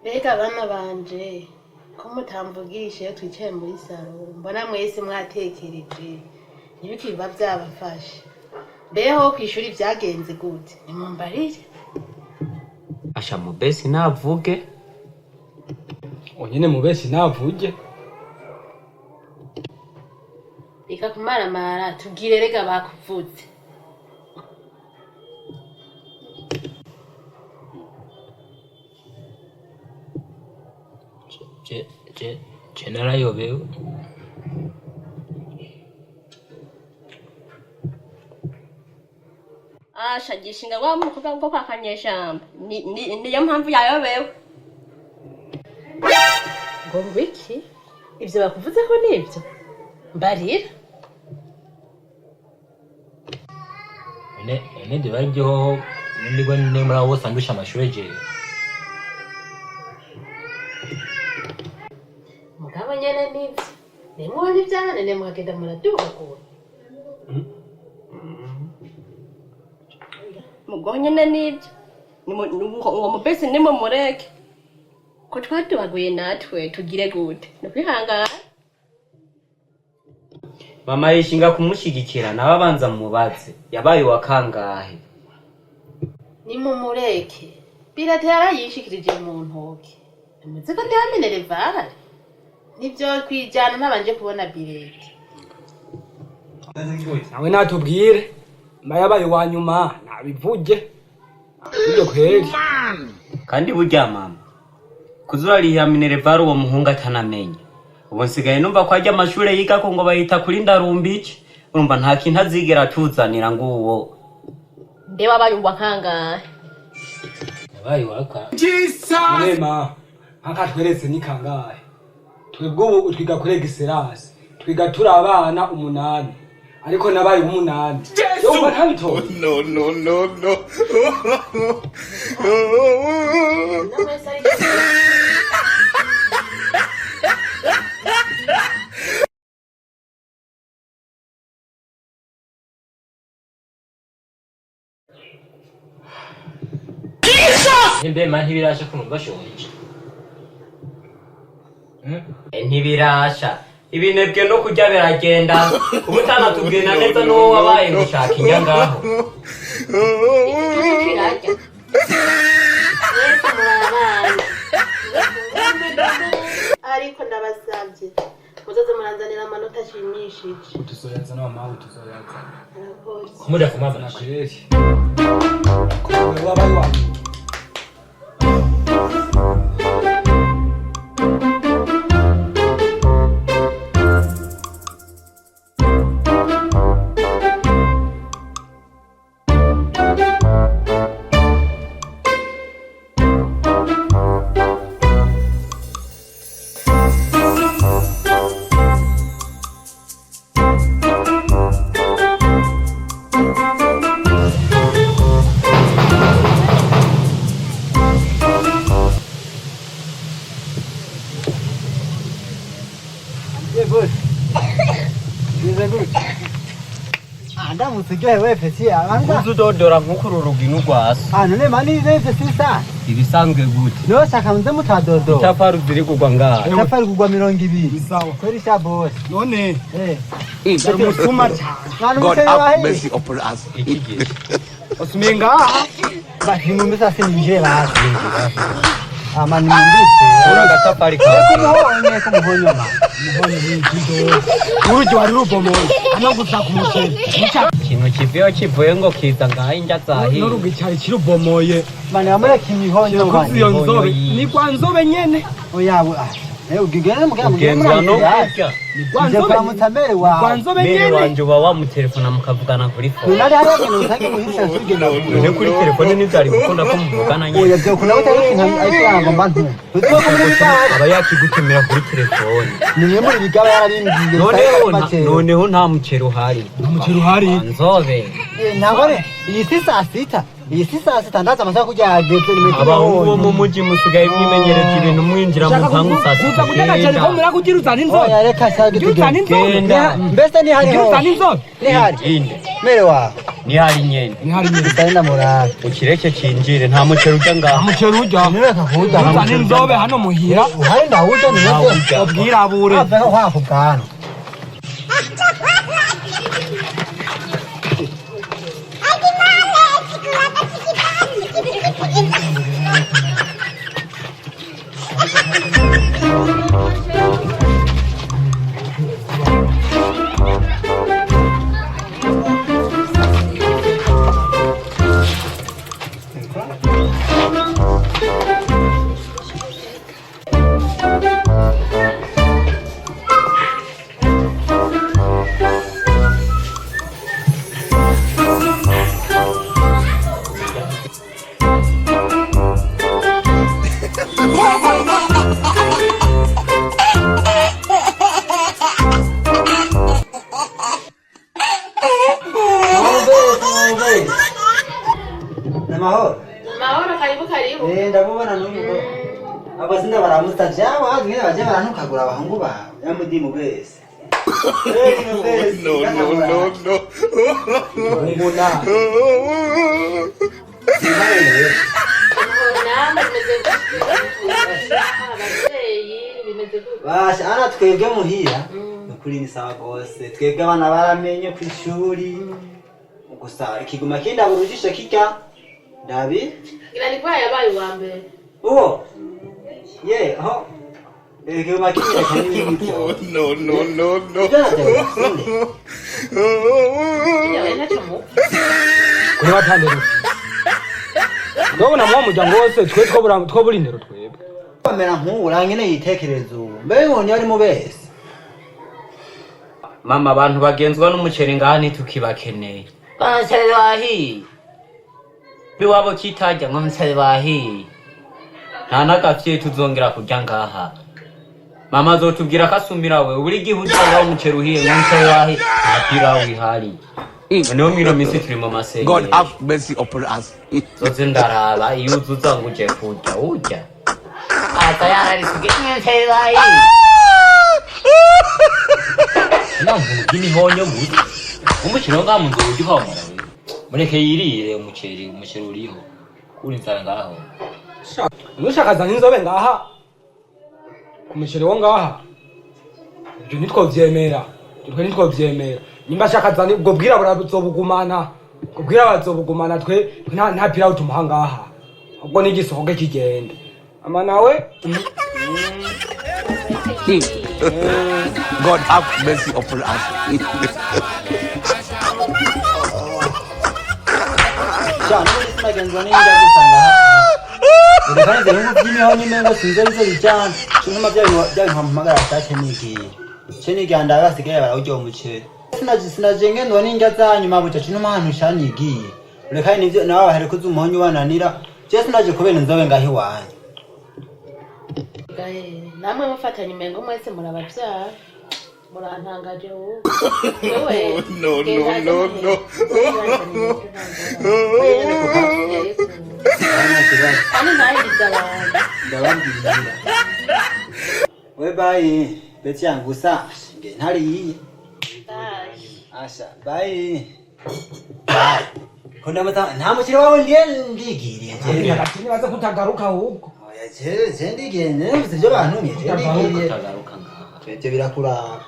Mbega bana banje, ko mutamvugisha iyo twicaye muri saro, mbona mwese mwatekereje, ntibikiba byabafashe. Mbeho kw'ishuri vyagenze gute? Nimumbarire. Asha, mubesi navuge. Onyene mubesi navuge. Reka kumaramara, tubwire rega bakuvuze. Je narayobewe. Asha, gishinga wa mukobwa bwo kwa Kanyeshamba. Niyo mpamvu yayobewe. Ngo ngwiki? Ivyo bakuvuzeko nivyo? Mbarira. None ene bari byo hoho ndigwa ne muri abo bose andusha amashure jewe. Mugabo nyene nivyo, nimubona ivyananene mukagenda muradugagura. Mugo nyene nibyo. Uwo mubesi nimumureke. Ko twatubaguye natwe tugire gute? Ni ukwihangana. Mama yishinga kumushigikira, nawe abanza mubaze yabaye uwa kangahe. Nimumureke, biratera yarayishikirije mu ntoke. Nimuzi ko ndiha minerval, nivyo kwijana ntabanje kubona bulletin. Nawe natubwire mba yabaye uwa nyuma, nabivuge, nabivuge kweri. Kandi burya mama kuzurarihira minerval uwo muhungu atanamenya. Ubu nsigaye numva ko ajya amashure yigako ngo bayita kuri Ndarumbiki, urumva nta kintu azigera atuzanira nguwo. Mbe wabaye uwa kangahe? Yabaye uwaka Nema mpaka tweretse ni kangahe. Twebwe ubu twiga kuri Excellence, twiga turi abana umunani, ariko nabaye umunani, yumva ntabitoye. No, no, no, no. Namwese ariko. Mbe ma ntibirasha kumva bashonje? Ntibirasha, ibinebwe no kurya biragenda. Ubu utanatubwira neza n'uwo wabaye ngo ushaka indya ngaho. Igitutu kirarya. Mwese muri abana, ariko ndabasabye muzoze muranzanira amanota ashimishije. Tuzoyaza n'abamawe, tuzoyaza. Murakoze. Kumuja kumaza. Na kweri wewe wabaye uwa nyuma. Ye boss. Bize gute? Ah, ndamutse uryohewe petit abanza. Uzi udodora nk'ukuru urugino rwasa. Ah, none mani neze sisa. Ibisanzwe gute? No shaka nze mutadodo. Itafari ziri kugwa ngaha. Itafari kugwa 20. Sawa. Kweli sha boss. None Eh. ndari umusuma cyane. Mwana God umusore have wahe. mercy upon us. Iki gihe Usumiye ngaha. Bati numvise sinjire basi. Ah, mani numvise. Ura agatafari kawe. Kumuhonye kumuhonye ma. Umuhonye ni kido. Urugi wari rubomoye hano gusa ku muceri. Ikintu kivuyeho kivuye ngo kiza ngaha indya zahiye. N'urugi cyari kirubomoye. Mani amureka imihonyo Kirakuze iyo mani. nzobe ni kwa nzobe nyene. Oya we. Ah. Ugigere mugera mugere Ugenzwa no kurya. Nje kuramutsa mere wawe. Gwanzobe Mere nyene. wanje uba wamutelefona mukavugana kuri fone. Nari hariho ibintu usanga muhisha nsubigenda. None kuri telefone ntivyari gukunda ko muvugana nyene. Oya byo kuna butari ikintu ariko ngo mba ntumva. Uzi ko muri bigaba Aba yakigutumira kuri telefone. ni mwe muri bigaba yarabimbwiye. Noneho nta muceri uhari. Umuceri uhari. Nzobe. Ntabwo ari iyi si saa sita. Iyi si saa sita ndaza amasaha kurya yageze ni metero. Abahungu bo mu muji musigaye mwimenyereza ibintu mwinjira mu mpangu saa Kuza sita. kurya agaceri ko mura kugira uzana inzobe. Oya reka saa Kugira uzana inzobe. Genda. Mbese ni hari Kugira ho. uzana inzobe. Ni hari. Inde. Mere wawe. Nihari nyene. Ni hari nyene. Ndari ndamurara. Ukireke cinjire nta muceri urya ngaha. Umuceri urya. Nireka kuwurya. Uzana inzobe hano muhira. Uhari ndawurya ni Ntawurya. Ubwirabure. Aveho hako bwana. Namahoro. Mahoro, karibu karibu. Eh ndabubona n'ubu. Abo sinda baramutsa jabo hazi baje barantukagura abahungu bawe. Yamudimu bese. No, no, no, no. Nguna. Namwe bimeze gute? Abavyeyi bimeze gute? Basha ana twebwe muhira. Nukuri ni sawa gose. Twebwe abana baramenye ku ishuri. Gusa ikiguma kindabura ujisho kirya. Ndabi. Ngira ni kwa yabaye uwa mbere. Uwo. Ye, aho. Ikiguma kindabura cyane n'ibyo. No, no, no, no. Ibyo nateye sinde. Yabaye ntacyo mupfa. Kuri batandero. Ndabona mu muryango wose twe twobura twobura indero twebwe. Bamera nk'ubu nyine yitekereza ubu. Mbe ngo ari mu bese. Mama abantu bagenzwa n'umuceri ngaha ntitukibakeneye. Umuceri wahiye. Biwabo kitajya ngo umuceri wahiye. Nta n'agafye tuzongera kurya ngaha. Mama azotubwira ko asumira we buri gihe usanga umuceri uhiye ngo umuceri wahiye. Nta pilawu ihari. Noneho mwino minsi turi mu God masengesho. have mercy upon us. Zoze ndaraba iyo uzuza ngo uje kurya urya. Aza yararisuge umuceri wahiye. Namvuga imihonyo gusa umuceri wo ngaha mu nzu urya ukawumara we mureke yirire umuceri umuceri uriho kuri inzara ngaho. Nushaka zana inzobe ngaha. Ku muceri wo ngaha. Ibyo ntitwovyemera. Twe ntitwovyemera. Nimba ashaka zana ubwo bwirabura buzobugumana. Ubwo bwirabura buzobugumana twe nta nta pilawu tumuha ngaha. Ubwo n'igisohoke kigenda. Ama nawe God have mercy upon us. Sha n'ubundi sinagenzwa n'indya gusa ngaha. Reka nze ngo by'imihonyo umengo sinzi arizo bijyana. Cyangwa bya bintu bya bintu mpamagara atake nigiye. Cyo nigiye ndabasigaye barawurya uwo muceri. Sinaje sinaje ngendwa n'indya zanyu mabuja cyo n'ahantu shanigiye. Reka nivyo nawe bahere kuza umuhonyo bananira. Je sinaje kubera inzobe ngaho iwanyu. Gahe, namwe mufatanye umengo mwese murabavyara. Murantangaje wowe. Wewe. No, no, no, no. Kandi ntahirize abantu. Ndababwira. We bayi beti yangu gusa nge ntariye. Bye. Asha bayi. Ko ndamata nta mukiri wawe ndiye ndigiriye je. ati nibaza kutagaruka ahubwo. Oya je je ndigiriye nvuze ibyo bantumye je ndigiriye. Utagaruka ngaha. Ibyo birakuraba.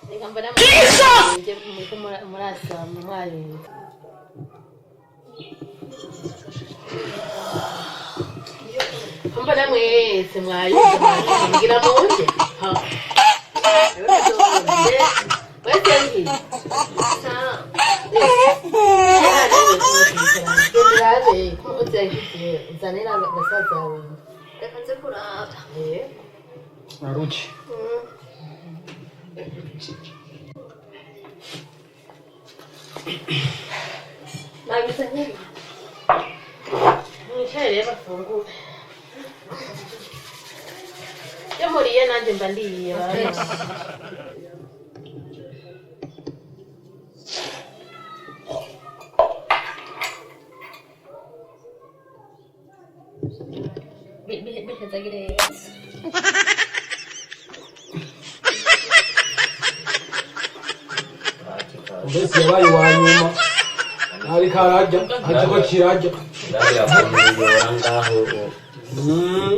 Reka mbone muriko murasama mwayumva. Mbona mwese mwayumva mugira muje. Ha. Wese ngi. Genderabe ko uzagiye uzanira basaza bawe. Reka nze kuraba. Eh. Naruki. Nabizanye. Mwicare rero bafungure. Iyo muriye nanjye mba ndiye bana. Bihezagire Yesu. Mbese yabaye uwa nyuma. Ariko ararya, ariko kirarya. Ndabira kumuyora ngaho. Mm.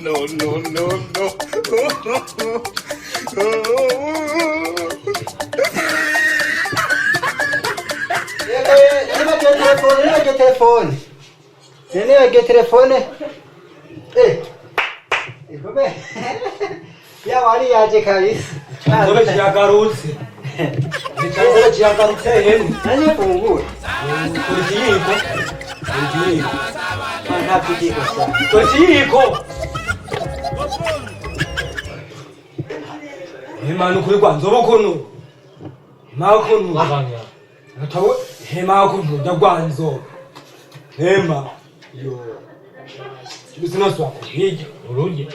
No, no, no, no. Nibagiwe telefone, nibagiwe telefone. Nibagiwe telefone. Eh. Ikome. Ya wari yaje kabisa. Inzobe kiragarutse. Inzobe kiragarutse yemwe. Nanje fungura. Kuri ikiyiko. Kuri ikiyiko. Nta kijiko sa. Kuri ikiyiko. Hema nukuri kwa nzobe ukuntu. Hema ukuntu. Natabo hema ukuntu ndya kwa nzobe. Hema. Yo. Sinoswa kubirya. Ururye.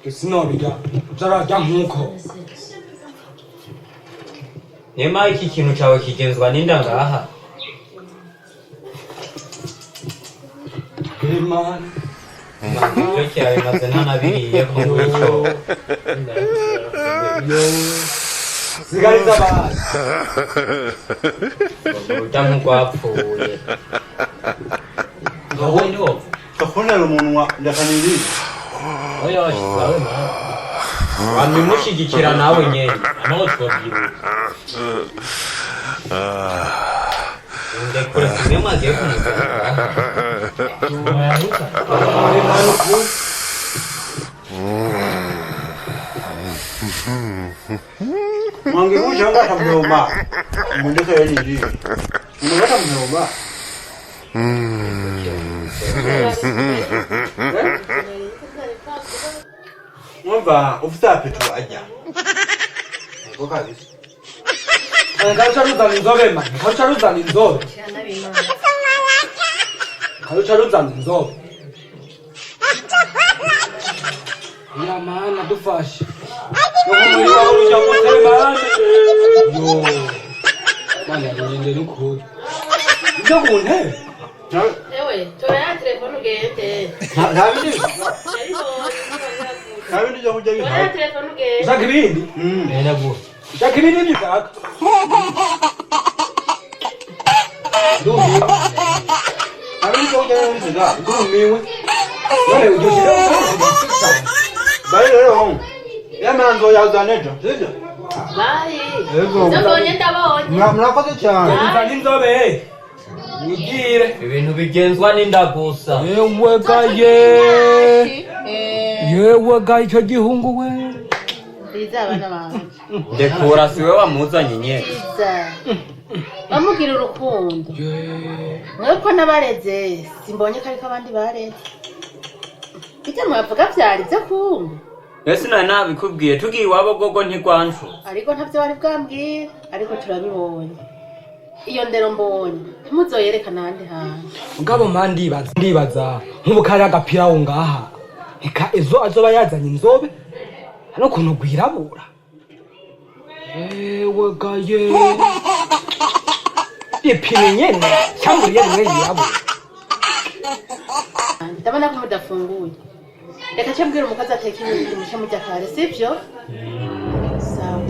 Sinobirya. Utararya nkuko. Nema iki kintu cyawe kigenzwa n'inda ngaha. Hema. Ibyo kirabimaze ntanabiriye ko ngicyo. Yo. Sigariza abantu. Urya nk'urwapfuye. Wowe ndiwopfa. Tafunera umunwa ndakaniri. Oya washizawe nawe. Wamwimushyigikira nawe nyene. Nawe twabyibuka. Ndekure simwe mwagiye kumuzana. Wayaruka. Hema nukuri. Mwangi uje ngata mnyoma. Mundeke yeli. Ngata mnyoma. Mwumva ufite appétit ajya. Ngo kabisa. Karuca ruzana inzobe ma. Karuca ruzana inzobe. Karuca ruzana inzobe. Ya mana dufashe. Yo muri wawe ujya gutema. Yo. Mana ninde nukuri. Ibyo ku ntebe. Ewe, tora ya telefone ugende. Nta bindi. Nta bindi byo kurya Tora ya bihari. telefone ugende. Ushaka ibindi? Nenda guha. Ushaka ibindi nibyo ushaka. Ndumiwe. Nta bindi byo kurya bihari. Ndumiwe. None ujya ushyira Bari rero. Ya manzo yazana ejo. Sibyo? Bayi. Yego. Ibyo mbonye ndabonye. Murakoze cyane. Uzana inzobe. Wigire. Ibintu bigenzwa n'inda gusa. Yewe gaye. Yewe gaye icyo gihungu we. Nziza abana banje. Ndekura siwe wamuzanye nyene. Nziza. Bamugira urukundo. Mwebwe n'abareze simbonye ko ariko abandi bareze. Ibyo mwavuga byari byo kumbe. Ese nari nabikubwiye tugiye iwabo gogo ntigwancu. Ariko ntabyo wari bwambwira ariko turabibonye. Iyo ndero mbonye ntimuzoyerekana ahandi hantu. Mugabo ma ndibaza ndibaza nk'ubu kari agapira aho ngaha. Eka ezo azoba yazanye inzobe. Hano kuntu gwirabura. Yewe gaye. Ipine nyene cyangwa rimwe yirabura. Ndabona ko mudafunguye. Reka nce mbwira umukozi ateka ibindi muce mujya kare sibyo? Sawa.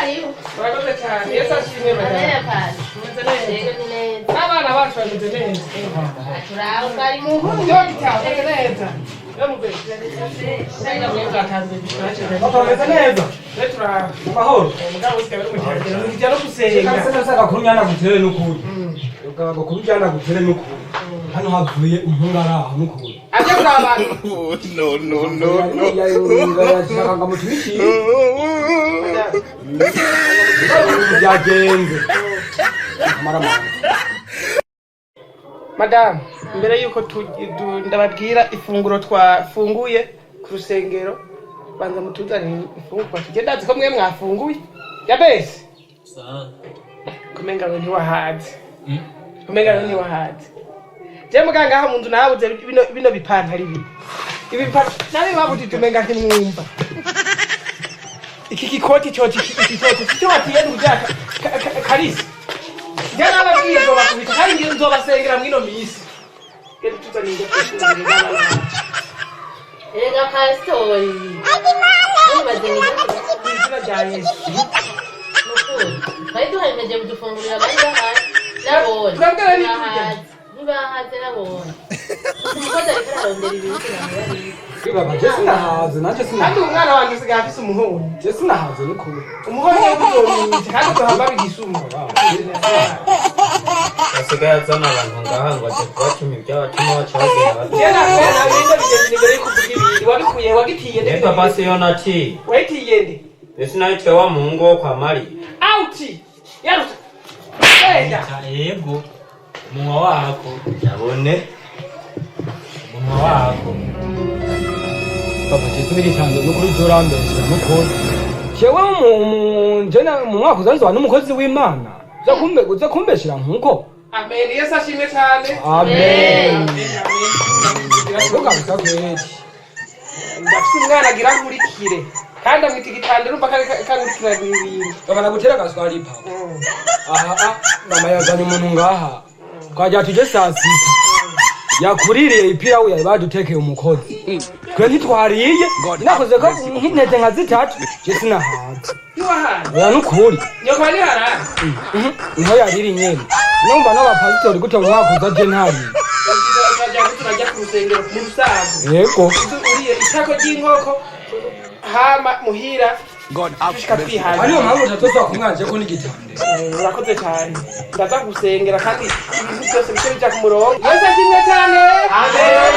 karibu. Murakoze cyane. Yesu ashimwe Amen madame. pasi. Mumeze neza. Yego ni neza. N'abana bacu bameze neza. Turaho kari mu nkuru. Dogita, umeze neza. Yo mugwe. Cyangwa mwe mwatanze bishobora. Papa ameze neza. Twe turaho. Amahoro. Mugabo usigaye uri mu cyaro. Ujya no gusenga. Kabisa nasa gakuru nyana gutere n'ukuri. Gakuru nyana gutere n'ukuri. Hano havuye umuhungu ari aho n'ukuri. Aje kuraba abantu. Oh, no, no, no, no. Yashaka ngo amutumikire. Byagenze. Amaramara. Madamu, mbere yuko ndababwira ifunguro twafunguye ku rusengero, banza mutuzanire imfungurwa tujye. Ndazi ko mwe mwafunguye. Yabese. Kumenga we ntiwahaze. Kumenga we ntiwahaze. Je muganga aha mu nzu nabuze bino bipantaro ibi. Ibi bipantaro nabi babujije umenga ntimwumva. Iki gikoti cyoco iki cyoco cyo batiye n'ujaka Karisi. Je nababwiye nzobakubita kandi ngiye nzobasengera mwino misi. Genda tuzanire ibyo twifungurira n'abana. Erega pasitori. Ntubaze ngo Mu izina rya Yesu. nukuri. Twari duhemeje kudufungurira abari bahaze. Nabonye. Turabwira n'ibyo turya. Ntibahaze. Ntibahaze nabonye. Umukozi ariko ararondera ibintu kugira ngo barire. Baba je sinahaze nanje Kandi sinahaze. umwana wanjye usigaye afise umuhoro. Je sinahaze n'ukuri. Umuhoro niwo uzomwica kandi uzohava bigisuma. Asigaye azana abantu ngaha ngo aje kubacuma iby'abacuma baca bagenda Je nakubona bino bigeze imbere yuko uvuga ibindi. Wabikuye wagitiye nde? Ye papa siyo naciye. Wayitiye nde? Ese nawe wa muhungu wo kwa Mariya. Out! Yaruta. Genda. Yego. Umunwa wako. Yabone. Umunwa wako. Papa je sinigitanze n'ukuri je urambeshyira n'ukuri. Jewe mu je mu mwaka uzanzwa n'umukozi w'Imana. Uza kumbe uza kumbeshyira nkuko. Amen. Yesu ashimwe cyane. Amen. Amen. Amen. Vuga gusa kweri. Ndafise umwana agira nkurikire. Kandi amwita igitanda urumva ko kankurikirana ibintu. Baba nagutera agaswari papa. Aha ah, mama yazanye umuntu ngaha. Twajya tuje saa sita. Yakuririye ipirawu yari badutekeye umukozi. Twe ntitwariye. Nakoze ko nk'intete nka zitatu. Je sinahaze. Ntiwahaze. Oya n'ukuri. Nyoko ari harara. Niho yariri nyene. Numva n'abapasitori gute mu mwaka uza je ntariye. Turajya turajya ku rusengero mu rusango. Yego. Uriye itako ry'inkoko hama muhira dushika twihaza. Ariyo mpamvu utatoza kumwanje ko n'igitande. Urakoze cyane. Ndaza gusengera kandi ibintu byose bice bija ku murongo. Yesu ashimwe cyane. Amen.